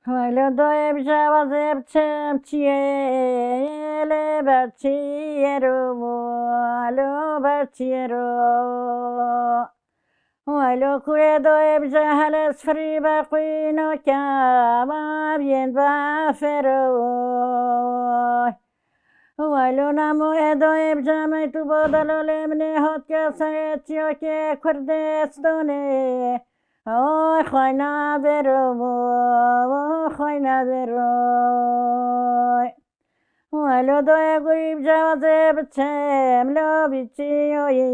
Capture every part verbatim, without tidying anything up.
Welo doyê bi cewazê biçim çiyê, lê ber çiyê ro, lo ber çiyê ro. Welo kurê doyê bi cehelê sifirî ber qwîno ke, ma biyên befêro. Welo namo ê doyê bi cemê tu bo delolê min ê hot ke serê çiyokê Kurdistonê. Oy xwayna vêro, oy xwayna vêro. Welo doyê gurî bi cewazê biçim, lo vî çiyoyî,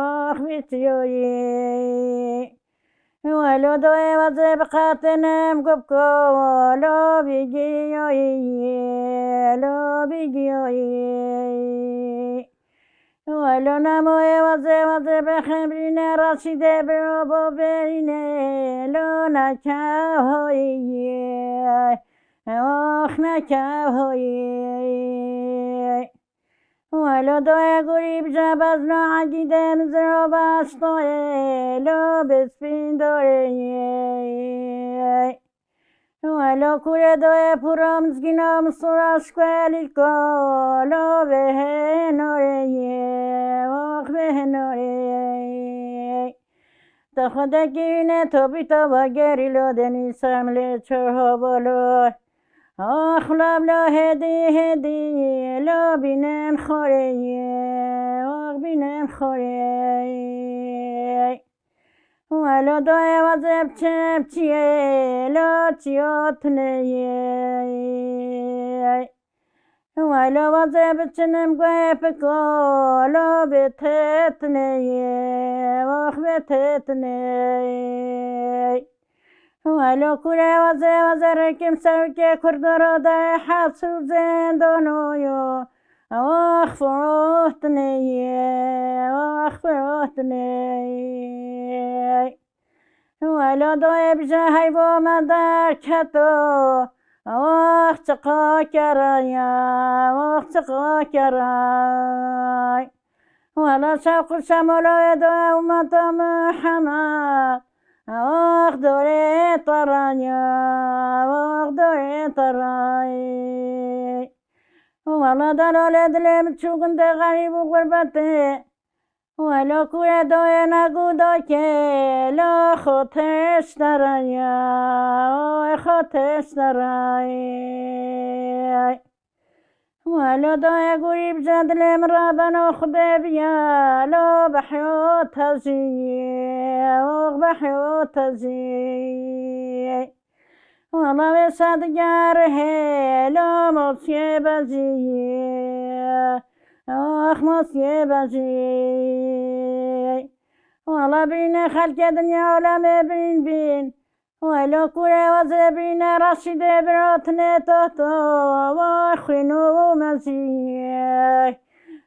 ox vî çiyoyî. Welo doyê wazê biqetinim gubko, lo vî giyoyî, lo vî giyoyî. Welo namoyê wazê wazê bexemrîne, Raşîdê biro bo verîne, lo nekehoyî, ox nekehoyî. Welo doyê gurî bije bezno egîdê min ziro baştoyê, lo bispîndorê. Welo kurê doyê pûro mizgîno min sura şkuelî ko, lo vêhênorê, ox vêhênorê. To xwedekî ne to bî to va gerîlo denî semlê çor hovolo. Ox lablo hêdî hêdî, lo bînen xorê, ox bînen xorê. Welo doyê wazê biçim çiyê, lo çiyo tune ye. Welo wazê biçinim guhê piko, lo vê tê tune ye, ox vê tê tune ye. Welo kurê wazê wazê rekim serokê Kurdo ro de hepsû zêndono yo. Ox firotinê ye, ox firotinê ye. Welo doyê bije heyvo me derketo, ox çiqa keraya, ox çiqa keray. Wela şewq û şemolo wê doyê ûmeta Mihemed, ox dorê teraya, ox dorê terayê. Wela delolê dilê min çû gundê xerîb û xurbetê. Welo kurê doyê negudo ke, lo xo teşteraya, oy xo teşterayê. Welo doyê gurî bije dilê min rabeno Xwedê biya, lo behyo tezî, ox behyo tezî. Wela wê sedigerihê, lo mosiyê bezî, ox mosiyê bezî. Wela bîne xelkê dinya olemê bîn bîn. Welo kurê wazê bîne Raşîdê birotine toto, oy xwîno mezî,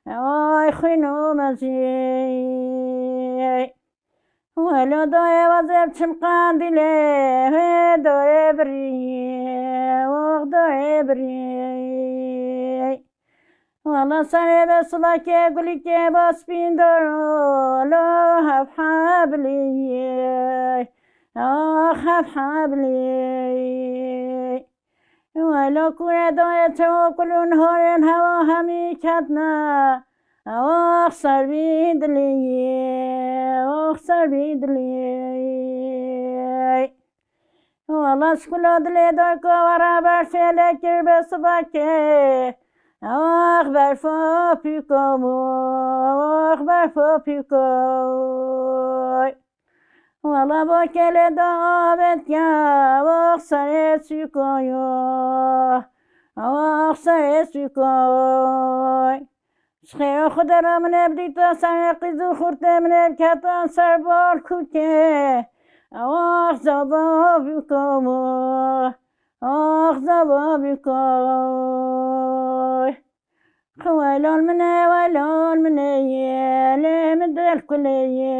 oy xwîno mezî. Welo doyê wazê biçim Qandîlê, wê dorê birî, ox dorê birî. Wela serê be silakê gulîkê ba spîndoro, lo hevhebilî, ox hevhebilî. Welo kurê doyê çewo kulûn horên hewa hemî ketne. Ox ser vî dilî, ox ser vî dilî. Wela şkulo dilê doyko wera berfê lê kir be sibakê. Ox berfo pîko, ox berfo pîko. Wela bo kelê de avêt ya, ox serê sûko yo, ox serê sûko. Ji xêro Xwedê re min ê bidîta serê qîz û xurtê min ê biketa ser bal kûkê, ox zava bûko, ox zava bûko. Xwe welol min e, welol min e yê, lê min dil kulê yê.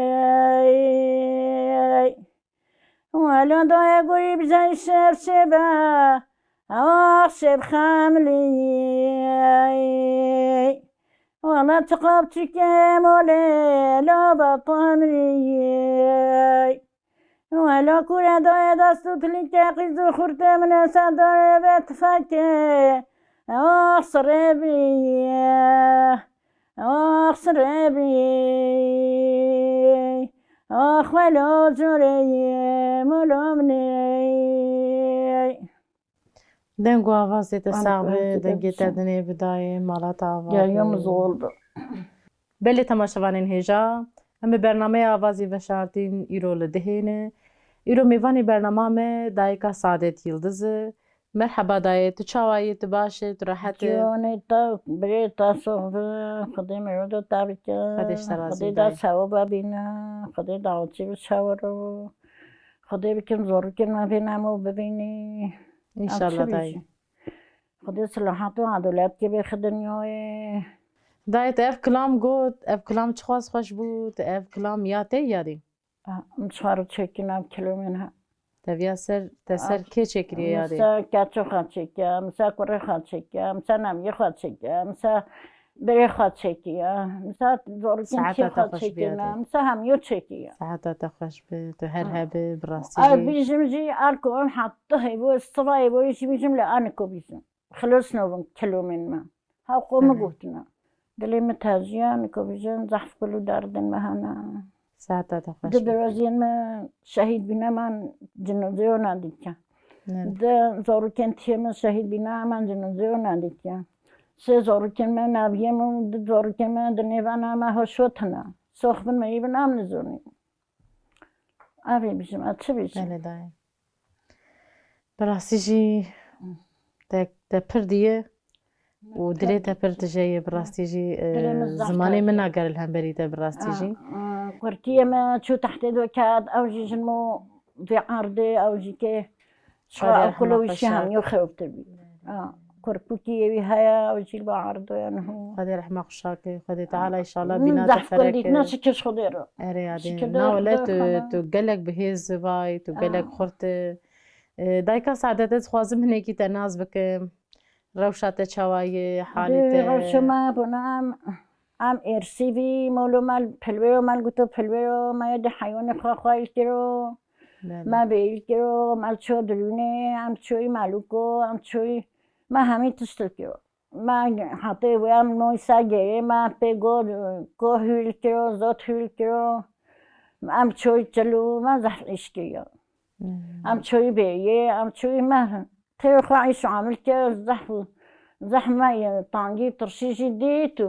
Welo doyê gurî bijey şev şeve, ax şev xemlî. Wela çiqa biçûkê molê, lava temrî. Wela kure daye dest û tilîke qîz û xurtê min e sedare ve tifeke. Ax sirê bîye, ax sirê bîye, ax welo corê ye, molo min ê. Deng û avazê te sax be, dengê te dinê bidayê, mala te ava be. Belê temaşevanên hêja, em bi bernameya Avazî veşartîn îro li dihê ne. Îro mêvanê bernama me dayika Saadet Yildiz e. Merheba dayê, tu çawa yî, tu baş î, tu rehet î? Ciwanê te, birê te sox be, Xwedê mero de te bike. Xwedê ji te razî be dayê. Xwedê de sewaba bîne, Xwedê dawetçî bi çawiro. Xwedê bikin zorikên me vê nemo bibînî. Înşallah dayê. Xwedê silahat û edalet kê bêxe dinyayê. Dayê, te ev kilam got, ev kilam çiqas xweş bû, te ev kilam ya te yadî? Ah, em çar çêkin ev kilamên he. Te viya ser, te ser kê çêkiriye yadê? Min ser keço xwe çêkiye, min ser kurê xwe çêkiye, min ser nemiyê xwe çêkiye, min ser birê xwe çêkiye, min ser zorikên kê xwe çêkine, min ser hemiyo çêkiye. Seheta te xweş be, tu her hebî, bi rastî jî. Ez bîjim jî, er ku em heta hêvo, siva hêvo jî bîjim, lê aniko bîjim. Xilos nabin kilomên me. Heqo min gotina. Dilê min teziya, niko bîjin, zehf kul û derdên me hene. Seheta te xweş be. Du birozên me şehîd bîne, man cinozê wana dîtiya. Du zorikên tiyê min şehîd bîne, man cinozê wana dîtiya. Sê zorikên me naviyê min û du zorikên me di nêvana me hoşotine. Sox bin me yî bin em nizonî. Avê bîjim, ez çi bîjim? Belê dayê. Bi rastî jî te, te pir diye û dilê te pir tije ye, bi rastî jî, e, zimanê min nagere li hemberî te, bi rastî jî. Kurtiyê me çû tehtê do ket, ew jî jin mo vê erdê, ew jî kê şixa ew kul û wî şî hemî xewtir bî. Kurpûkî yê wî heye, ew jî li ba erdoya niho. Xwedê rehma xwe şake, Xwedê Teala înşallah bîna te fereke. Zehf kul dîtine, şikir ji Xwedê re. Erê yadê. Na wele tu, tu gelek bi hêz vay, tu gelek xurt. E, dayika Saadet, ez dixwazim hinekî te nas bikim. Rewşa te çawa ye, halê te? Rewşa me bona em, em êrsî vî, molo me pilvêyo, me guto pilvêyo, me yê di heywanê xwe xwayî kiro. Me bêyî kiro, me ço dirûnê, em çoyî melûko, em çoyî, me hemî tişt kiro. Me hatê wê em moy ser gêrê, me pê go, ko hûl kiro, zot hûl kiro. Em çoyî çilû, me zehf îş kiriyo. Em çoyî bêyê, em çoyî me tê xwe îş û amil kir, zehf, zehf me tangî tirşî jî dît û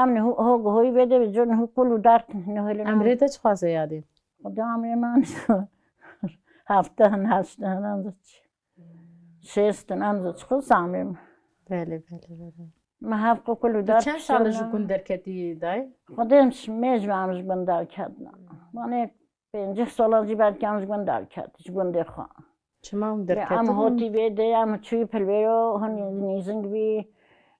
em niho, ho, hoyî vê de bi cû niho kul û dert niho li. Emrê te çiqas e yadî? Xwedê emrê me hefteh, heşteh, em zî çi. Şêst in, em zî çiqas amê me. Belê, belê, belê. Me hev qukul û dar. Tu çend sal ji gund derketî dayê? Xwedê mêj me em ji gund derketin. Manê pêncî sala jî belkî em ji gund derket, ji gundê xwe. Çima em derketin? Em hotî vê dê, em çûyî pilvêro, hin nîzing bî,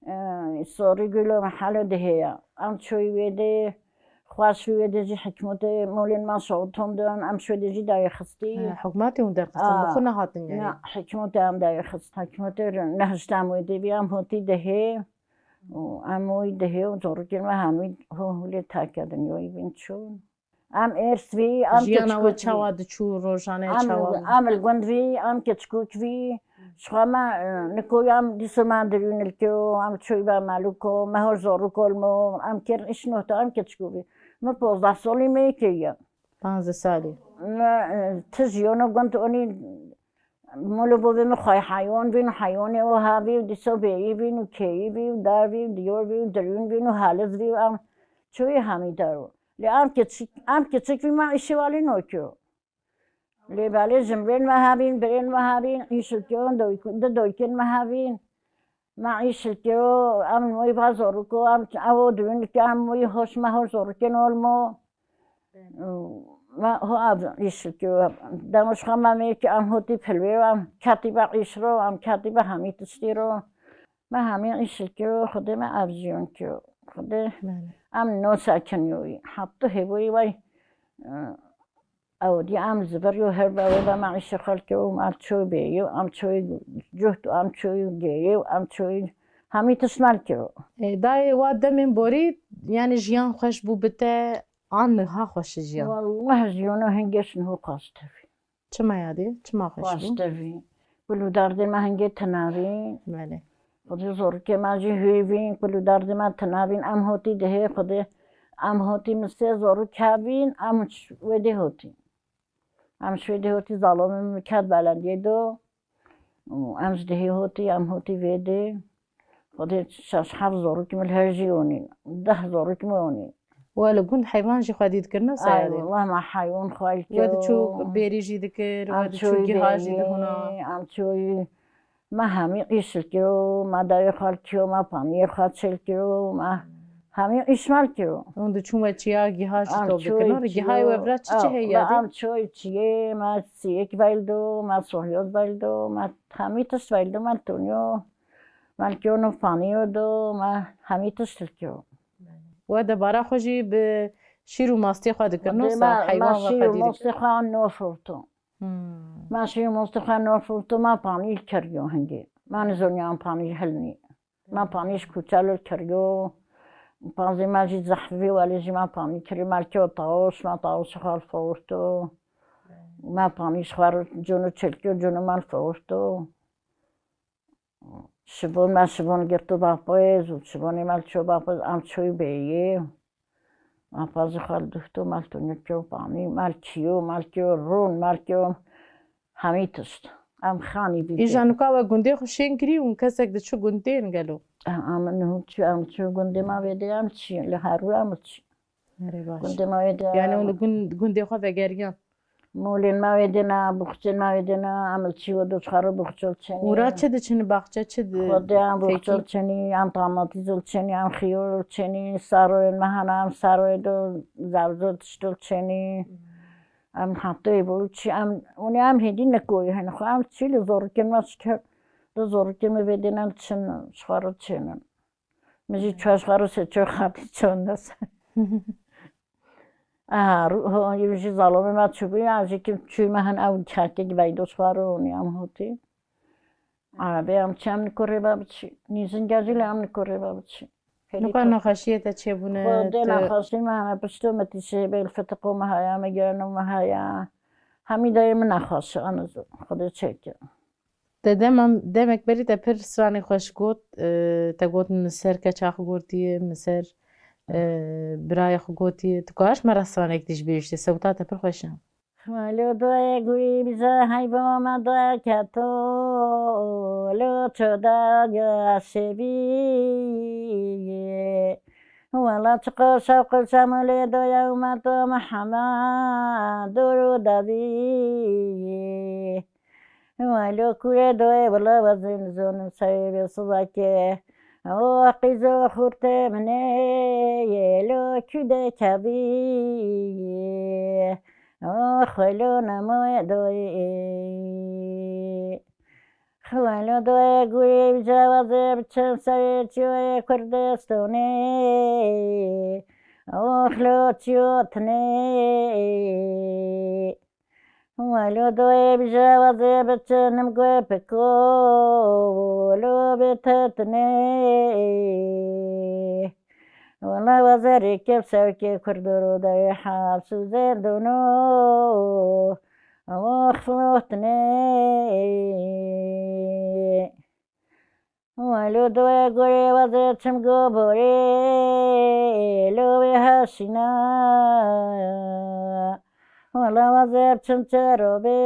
e, sorî gulo mehelo dihê ye. Em çûyî vê dê, Xweş wê de jî hikmetê molên me şewton din, em şû de jî dayê xistî. He, hikmetê hûn derxistin, bi xwe nehatin yani? Na, hikmetê em dayê xist. Hikmetê nehişte em wê de bî, em hotî dihê û em wî dihê û zorikên me hemî ho hulê terke dinyayî bîn çûn. Em êrs vî, em jiyana we çawa diçû, rojane çawa bû? Em li gund vî, em keçikûk vî, Ji xwe me, e, niko em dîso me dirûn li kiro, em çûyî be melûko, me hor zorûko li mo, em kir îş nohta, em keçikû bî. Me pozdeh solî me kiriye. Panzdeh salî. Me, e, ti jiyono gund onî molo bo vê me xwey heyon bîn, heyonê o havî û dîso bêyî bîn û kêyî bî û dar bî û diyor bî û dirûn bîn û haliz bî û em çûyî hemî dero. Lê em keçik, em keçik vî me îşê walî nokiro. Lê belê jinbên me hebîn, birên me hebîn, îşilkiyon, doyk-, di doykên me hebîn. Me îşilkiyo, em moyî va zoriko, em ewo dibin ki em moyî hoş me hoş zorikên olmo. Me ho ev îşilkiyo. Demiş xwe me mê ki em hotî pilvê, em ketî be îşro, em ketî be hemî tiştî ro. Me hemî îşilkiyo, Xwedê me ev jiyon kiyo. Xwedê em no sekiniyoyî. Heptu hêvoyî vay, Ew dî em zivir yo her be wê be me îşê xwe li kir û em çoy bêyî û em çoy cuht û em çoy gêyî û em çoy hemî tişt me li kir. E, dayê wa demên borî, yani jiyan xweş bû bi te an niha xweş e jiyan? Wallah jiyana hin geş niho xweştir vî. Çima yadê? Çima xweş bû? Xweş tevî. Kul û derdê me hingê tinavî. Belê. Xwedê zorikê me jî hûvîn, kul û derdê me tinavîn. Em hotî dihê Xwedê, em hotî min sê zorik hevîn, em wê dê hotî. Em şûdê hotî zalomê min ket belendiyê do. Û em ji dihê hotî, em hotî vê dê. Xwedê şeş heft zorikî min her jî onîn. Deh zorikî min onîn. We li gund heywan jî xwedî dikirine Ay sayadê? Wallah me heywan xwel kir. We diçû bêrî jî dikir, we diçû giha jî dihûna? Em çûyî Me hemî îş li kiro, me dayê xwe li kiro, me paniyê xwe çêl kiro, me hemî îş me li kiro. Hûn diçûn we çiya giha jî top dikirin. Gihayê we vira çi çi heye yadê? Em çoy çiyê, me siyek veldo, me sohyoz veldo, me hemî tişt veldo, me toniyo, me li kiro no paniyo do, me hemî tişt li kiro. We debara xwe jî bi şîr û mastê xwe dikirin, wisa heywan we xwe dî dikirin? Mastê xwe no froto. Ma şî mostê xwe nofilto ma panî kiriyo hingê. Ma nizoniyan panî hilnî. Ma panî ji kuçe li kiriyo. Panzê me jî zehfî welê jî ma panî kiriyo. Me li kiriyo tawus, ma tawusê xwe li firoşto. Ma panî ji xwe re cono çêl kiriyo, cono me li firoşto. Şibon me şibon girto bapêz û şibonê me li ço bapêz, em çoy bêyê. Em pazî xwe li duhto me li tunî ço panî, me li çiyo, me li çiyo rûn, me li çiyo hemî tişt. Em xanî bî. Îja nika we gundê xwe şên kirî û kesek diçû gundên gelo? Em niho çi, em çi gundê me vê dê em çi, li herû em çi. Erê baş. Gundê me vê dê. Yani hûn li gund, gundê xwe vegeriyan? Molên me wê dêne, boxçên me wê dêne, em li çî we doçxero boxçol çenî. Û ra çi diçin baxçe, çi di Xwedê em boxçol çenî, em tamatîzol çenî, em xiyol çenî, saroyên me hene, em saroyê do zevzol tiştol çenî. Em hatê bû çi em, hûnê em hêdî nekoyê hene xwe, em çî li zorikên me şikir, li zorikên me vê dêne em çin, ji xwe re çênin. Min jî çar xwe re sê çar xatî çanda ser. Aha, ru-, ho, ew jî zalomê me çûbû ya, jî kim çûyî me hin ew çekek veydo ji xwe re onî em hotî. Aha, bê em çi em nikorê ve biçî. Nîzin gecî lê em nikorê ve biçî. Nika nexweşiyê te çêbûne? Xwedê nexweşî me heme pişto me tîşê bê li fitiqo me haya, me gerno me haya. Hemî dayê min nexweş e, anizo. Xwedê çêke. Te dema, demek berî te pir stranê xweş got, e, te got min ser keça xwe gotiye, min ser, e, birayê xwe gotiye. Tu kaş me re stranek dî ji bîr biştî, sewta te pir xweş e. Xwelo doye gurî bize heyva me doye keto, lo çoda ge şevî. Wela çiqo şewqil şemilê doye û me to Mihemed dûr û devî. Welo kûye doye wela wezin zonim sewê vê sivakê. O qîzo xurtê min ê, lo kû de kevî. O xwelo nemoye doye. Xwelo doye gurê cewazê biçin serê çiyoyê Kurdistonê. Oxlo çiyo tinê. Welo doye bi cewazê biçin nim guê piko. Lo bê te tinê. Wela wazerê kev sewkê Kurdo ro dewê hepsû zêndûno. Oxlo tinê. Welo doye gorê wazê çim goborê lo wê heşîna. Wela wazê çim çerobê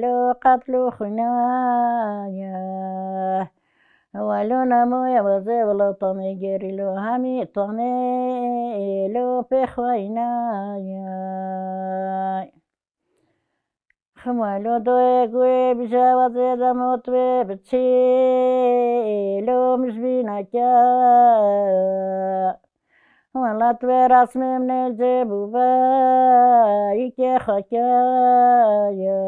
lo qetlo xwîna ye. Welo nemoye wazê wela tamê gerî lo hemî tamê lo pê xwîna ye. Xwelo doye gurê bije wazê demot wê biçî lo mijbîneke. Welat wê resmê min ê cê bû ve yîkê xweke ye.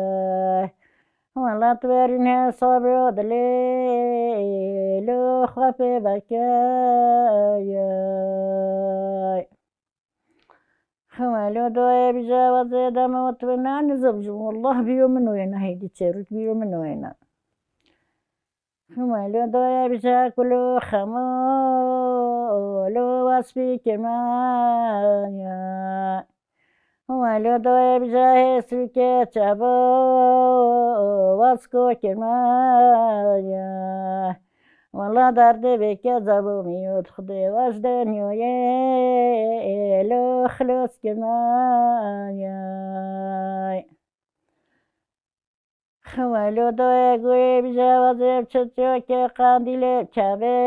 Welat wê rînê sabro dilê lo xwe pê veke ye. Xwelo doye bije wazê demot wê ne nizim jim. Wallah bîro min wêne hêdî çêrûk bîro min wêne. Xwelo doye bije kulo xemo lo wespî kemaye. Welo doyê bijahê sûkê çavo, wasko kirmaya. Wela derdê vêke zabo miyot Xudê waj denyoyê, lo xilos kirmaya. Xwelo doyê guê bijawazê çiçokê qandîlê çavê,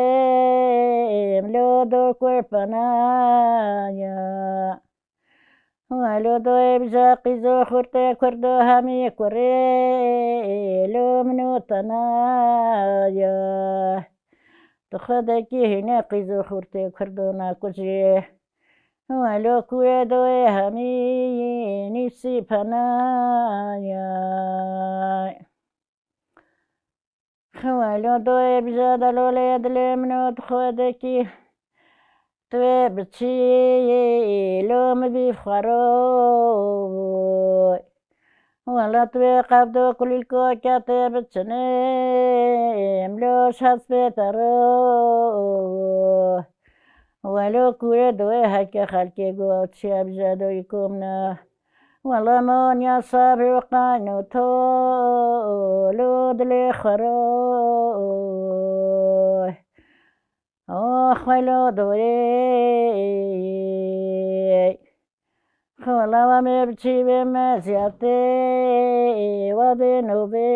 lo do kurpanaya. Welo doyê bija qîzo xurtê kurdo hemî kurê, lo min û tenaya. Tu xwedekî hîne qîzo xurtê kurdo nakujê. Welo kuê doyê hemî nîsî penaya. Xwelo doyê bijada lolê dilê min û tu xwedekî. Tu wê biçî lo min bî xwero. Wela tu wê qevdo kulîlko ke tê biçinê, em lo şez pê te ro. Welo kuê doyê heke xelkê go çiya bijadoyî komna. Wela monya sabir qayno to lo dilê xwe ro. Ox welo doyê. Xwela wa me biçî bê me ziyartê, wa bê novê.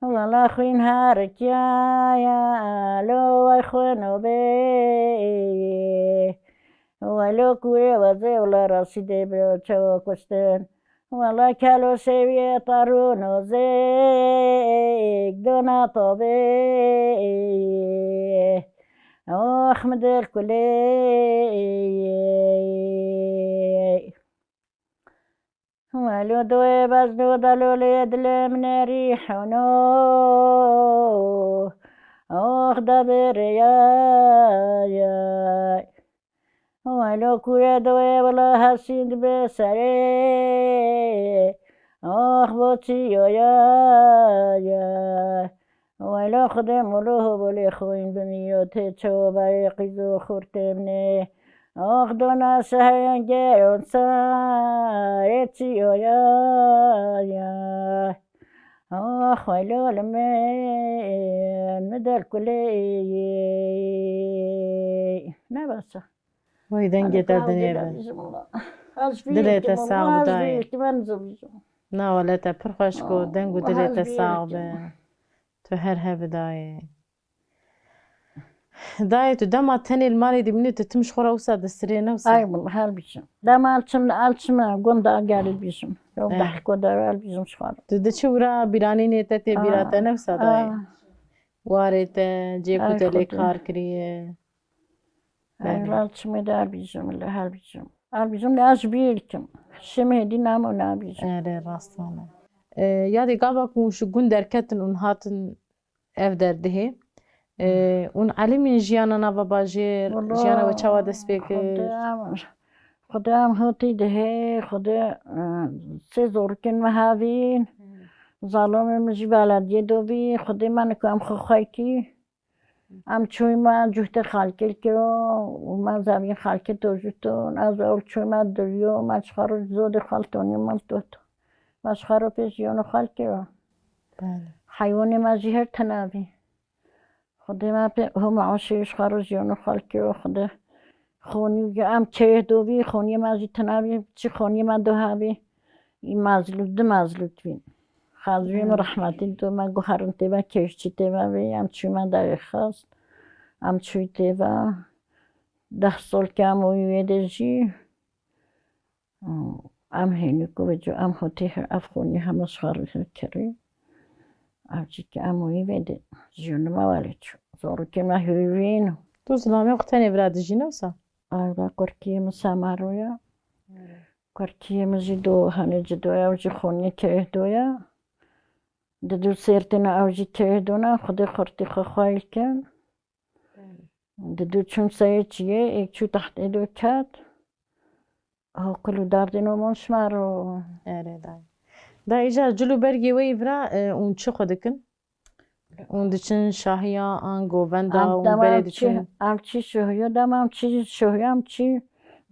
Wela xwîn herikiyaya, lo way xwe nobê. Welo kurê wezê wela rasî dê bi çewa kuştin. Wela kelo şêwiyê tarû nozêk dona tobê. Ox mi dil kulê. Welo doyê bezdo delolê dilê min ê rîhono. Ox de bêreyayay. Welo kuye doyê wela hesîn dibe serê. Ox bo çiyoyayay. Welo Xwedê molo hobolê xwîn bimîyo tê çewo berê qîzo xurtê min ê. Ox dona şehên geyon sarê çiyoyaya. Ox welo li min mi del kulê. Ne basa. Way dengê te dinê be. Dilê te sax be dayê. Na wele te pir xweş got, deng û dilê te sax be. Tu her hebe dayê. Dayê tu dema tenê li malê dimînî tu tim ji xwe re wisa distirê ne wisa? Ay wele her bijim. Dema elçim, elçim gunda gel bijim. Yok dehko de el bijim ji xwe re. Tu diçî wira bîranînê te tê bîra te ne wisa dayê? Warê te, cê ku te lê kar kiriye. Ay wele elçimê de her bijim, li her bijim. Her bijim de ez ji bîr kim. Şimê dî namo nabijim. Erê rast wele. Yadê gava ku ji gund derketin û hatin ev derdihê. Ûn elimîn jiyana nava bajêr, jiyana we çawa dest pê kir? Xwedê em hotî dihê, Xwedê sê zorikên me havîn. Zalomê min jî belediyê dovî, Xwedê me niku em xwe xwekî. Em çûyî me cuhtê xalkê kiro û me zevî xalkê to jûton. Ez ew çûyî me diriyo, me ji xwe re zodê xaltonî min tot. Me ji xwe re pê jiyona xalkê kiro. Heywanê me jî her tenavî. Xwedê me pê homa aşê ji xwe re jiyona xalkê kiro. Xwedê xonî em çêh dovî, xonî me jî tenavî, çi xonî me do havî. Î mezlût, di mezlût bîn. Xezûyê min rehmetî to me guherin tê me kêşçî tê me vê, em çû me derê xist. Em çûyî tê ve. Deh sol ke em oyî wê de jî. Em hênî ku vêco em hotî ev xonî heme ji xwe re kirî. Ev çî ke em oyî vê de. Jiyonê me welê çû. Zorokê me hûvîn. Tu zilamê xwe tenê vira dijî ne wisa? Ay, vira kurkiyê min Semero ye. Kurkiyê min jî do henê cido ye, ew jî xoniyê kêh do ye. Didu sêrtêne ew jî kêh dona, Xwedê xurtî xwe xwayîl kin. Didu çûn seyê çiyê, êk çû tehtê do ket. Ho kul û derdê no mon şima ro. Erê dayê. Dayê îcar cil û bergê we yî vira, e, ûn çi xwe dikin? Hûn diçin şahiya an govenda û berê diçin? Em çî şohiyo dema em çî şohiyo em çî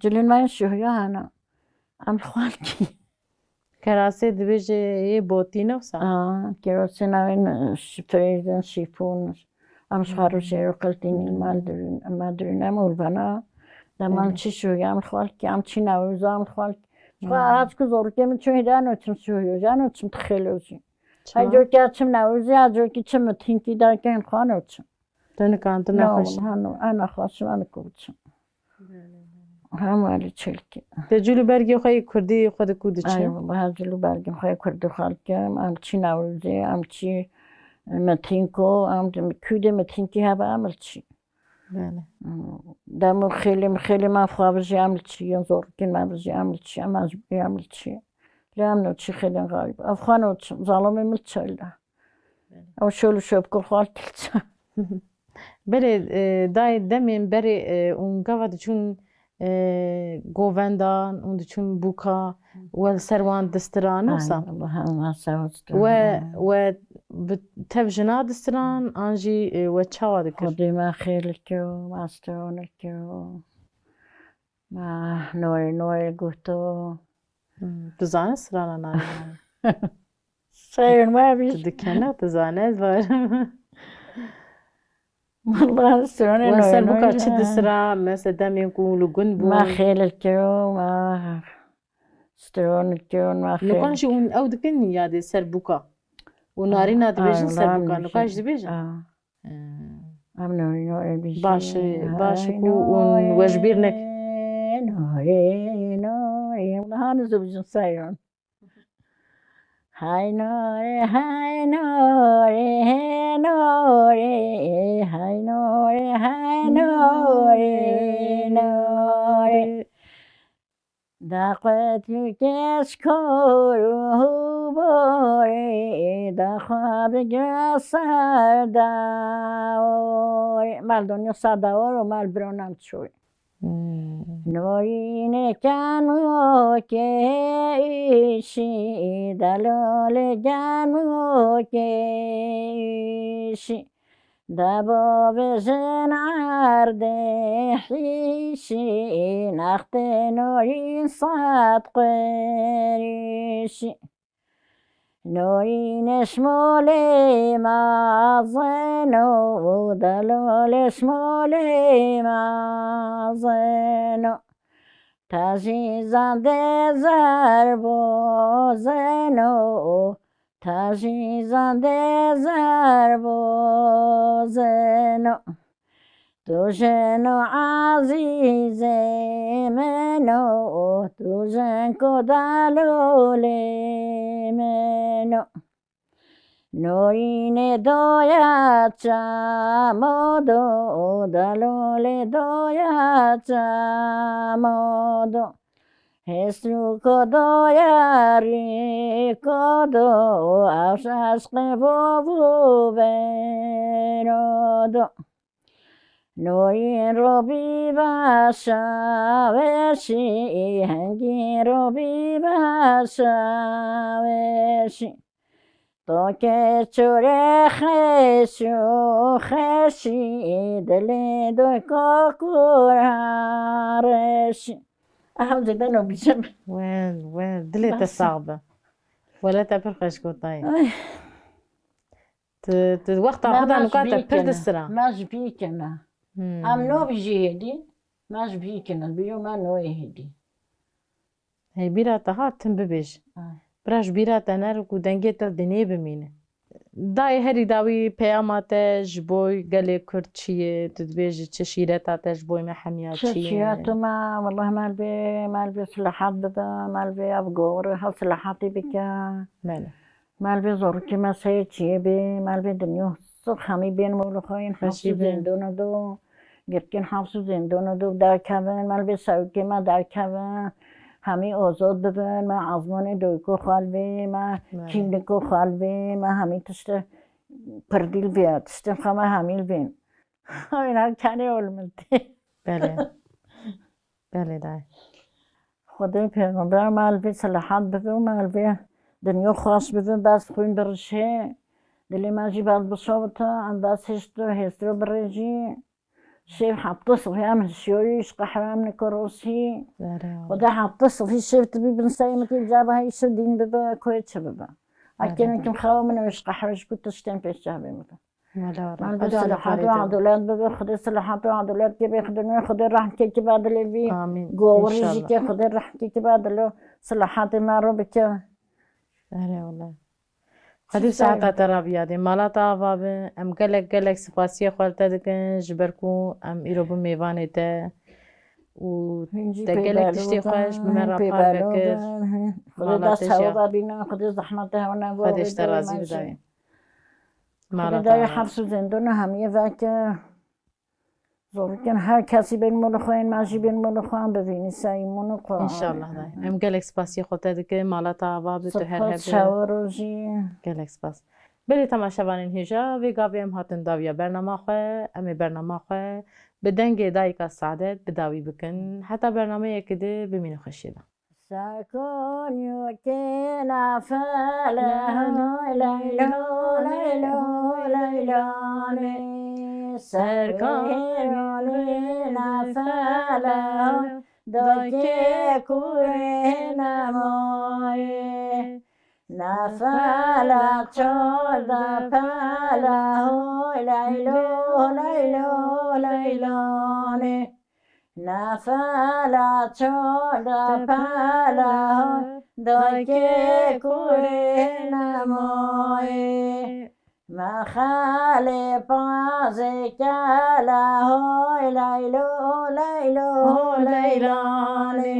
Cilên me yên şuhiya hene. Em li xwe li kî. Kerasê dibêje yê botî ne wisa? Aa, kerasê navên şifrêzin, şîfon. Em ji xwe rûşê û qiltînî mal dirûn, em ma dirûn, em olvana. Dema em çi şûye, em li xwe li kî, em çi newroza, em li xwe li kî. Ji xwe ez ku zorikê min çû hêdan û çim şûye, jan û çim tixêlo jî. Her cokê çim newrozê, her cokê çim mitînkî dayikên xwe no çim. Te nikan, tu nexweş. Na, wala, hano, ez nexweşim, ez niko biçim. Hema li çilkî. Te cûl û bergê xwe yê kurdî xwe di ku diçe? Ay, wala, her cûl û bergê xwe yê kurdî xwe dikim. Em çî Newrozê, em çî Metînko, em kûdê Metînkî hebe em li çî. Belê. Dem û xêlê, xêlê me xwe bijî em li çî, yên zorkên me bijî em li çî, em ez bijî em li çî. Lê em no çî xêlên xerîb. Ev xwe no çi, zalimê min çi le. Ew şol û şopkir xwe li kilçe. Belê, e, dayê demên berê, e, hûn gava diçûn, e, govendan, hûn diçûn bûka, we li ser wan distiran wisa? Ay, Allah, Allah, sağ olsun. We, we bi tev jina distiran, an jî, e, we çawa dikir? Xwedê me xêl kir, me stiron kir. Me norê norê guhto. Hmm, tu zanî strana navê me? Seyir me bî. Tu dikene, tu zanî ez varim. Wala stranê. We ser bûka çi disira, mesela demên ku li gund bûn? Me xêl kiro, me stron kiro, me xêl. Nukan jî hûn ew dikin yadê ser bûka. Û narîna dibêjin ser bûka. Nukan jî dibêjin? Em norî norê bîjin. Baş e, baş e ku hûn we ji bîr nekin. Norê norê. Niha nizo bijin seyran. Hay norê, hay norê, hey norê, hay norê, hay norê, norê. Da qet û keşkor û borê, da xwe bigre ser dawrê. Mal donyo ser dawr û mal bronam çûyê. Hmm. Norînê ken û kêşî, delolê gen û kêşî. De bavêjin erdê hîşî, nextê norîn sed qirîşî. Norînê şmolê mezin o, delolê şmolê mezin o. Te jî zendê zerbo zeno, te jî zendê zerbo zeno. Tu jeno ezîzê min o, tu jinko delolê min o. Norînê doya çemo do, delolê doya çemo do. Hêstrûko doya rîko do, ew şeşqê vovo bêro do. Norîn robî veşa weşî, hingî robî veşa weşî. To ke çore xeş û xeşî, dilê doy kokur hareşî. Aha, zêde no biçim. Wel, wel, dilê te sax be. Wele te pir xweş gotayî. Ay. Tu, tu wexta xwe de nika te pir distira. Me ji bîr kene. Hmm. Em no bijî hêdî, me ji bîr kene. Bîro me noyê hêdî. Hey, bîra te hat, tim bibêj. Ay. Bira ji bîra te ner ku dengê te dinê bimîne. Dayê herî dawî peyama te ji bo gelê Kurd çi ye? Tu dibêjî çi şîreta te ji bo me hemiya çi ye? Çi şîreta me, wellah me li bê, me li bê silahat bibe, me li bê ev gor, ha silahatî bike. Belê. Me li vê zorikê me seyr çiyê bê, me li vê dinya six hemî bên mol xwe yên hepsû zêndona do, girtiyên hepsû zêndona do derkevin, me li vê sewikê me derkevin, hemî ozod bibin, me ezmanê doyko xwe li vê, me kîmlîko xwe li vê, me hemî tiştê pirdî li vê, tiştên xwe me hemî li vê. Wîna kenê ol min tê. Belê. Belê dayê. Xwedê pêxember me li vê silahat bibe û me li vê dinya xweş bibe, bes xwîn birişê. Dilê me jî bes bişewite, em bes hişt û hêstiro birêjî. Şev hafta sibhê em hişiyayî, ji qehwe em nikarosî. Ere. Xwedê hafta sibhê şev tu bî bin seyê min tê caba hey şev dîn bibe, koyê çi bibe. Ere. Ekin kim xewa min ji qehwe ji ku tiştên pêş çavê min be. Wala re. Xwedê silahat û edolet bibe, Xwedê silahat û edolet kê be, Xwedê nû, Xwedê rehmkê kiba dilê vî. Amîn. Govirî jî kê, Xwedê rehmkê kiba dilo, silahatê me ro bike. Ere wala. Xwedî seheta te rabiyadê, mala te ava be. Em gelek gelek spasiyê xwe li te dikin, ji ber ku em îro bû mêvanê te û te gelek tiştê xwe ji bi me re parve kir. Mala te jî. Xwedê dest hewa bîne, Xwedê zehmeta hewa ne. Xwedê ji te razî bidayê. Mala te ava. Xwedê dayê hefs û zindûna hemiyê veke. Zor dikin her kesî bên mûlê xwe, yên me jî bên mûlê xwe, em bivînî seyî mûlê xwe. Înşallah dayê. Em gelek spasiyê xwe te dikin, mala te ava be, tu her hebî. Spas, şewa rojî. Gelek spas. Belê temaşevanên hêja, vê gavê em hatin dawiya bernama xwe, em ê bernama xwe bi dengê dayika Saadet bi dawî bikin. Heta bernameyekî di bimînin xweşiyê de. Serkoniyokê nafele hoy leylo, leylo, leylonê. Serkoniyokê nafele hoy, doykê kurê nemoyê. Nafele çor de pele hoy leylo, leylo, leylonê. Nafela çor de pela hoy, doykê kurê nemoyê. Mexelê pazê kela hoy, leylo, leylo, leylanê.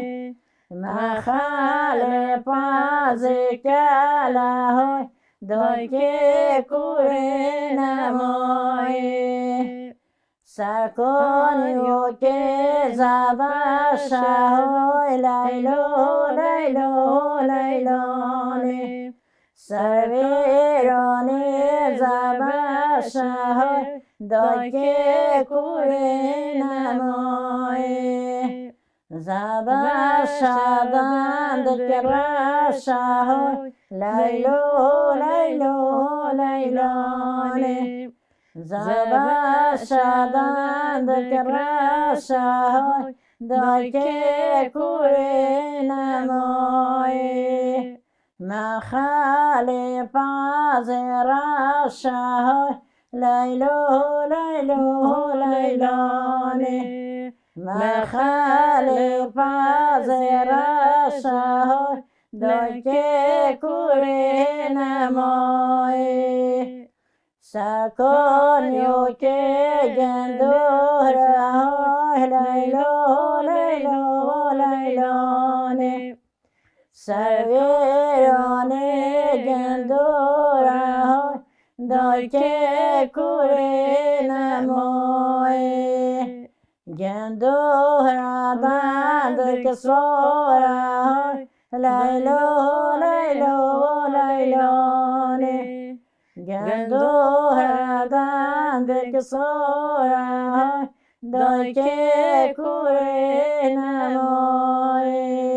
Mexelê pazê kela hoy, doykê kurê nemoyê. Serkoniyokê zava şahoy leylo, leylo, leylanê. Servêronê zava şahoy, doykê kurê nemoyê. Zava şadan dikira şahoy, leylo, leylo, leylanê. Zava şadan dikira şahoy, doykê kurê nemoyê. Mexelê pazê ra şahoy, leylo, leylo, leylanê. Mexelê pazê ra şahoy, doykê kurê nemoyê. Serkoniyokê gendora hoy, leylo, leylo, leylanê. Servêronê gendora hoy, doykê kurê nemoyê. Gendora dan dikisora hoy, leylo, leylo, leylanê. Gendora dan dikisora hoy, doykê kurê nemoyê.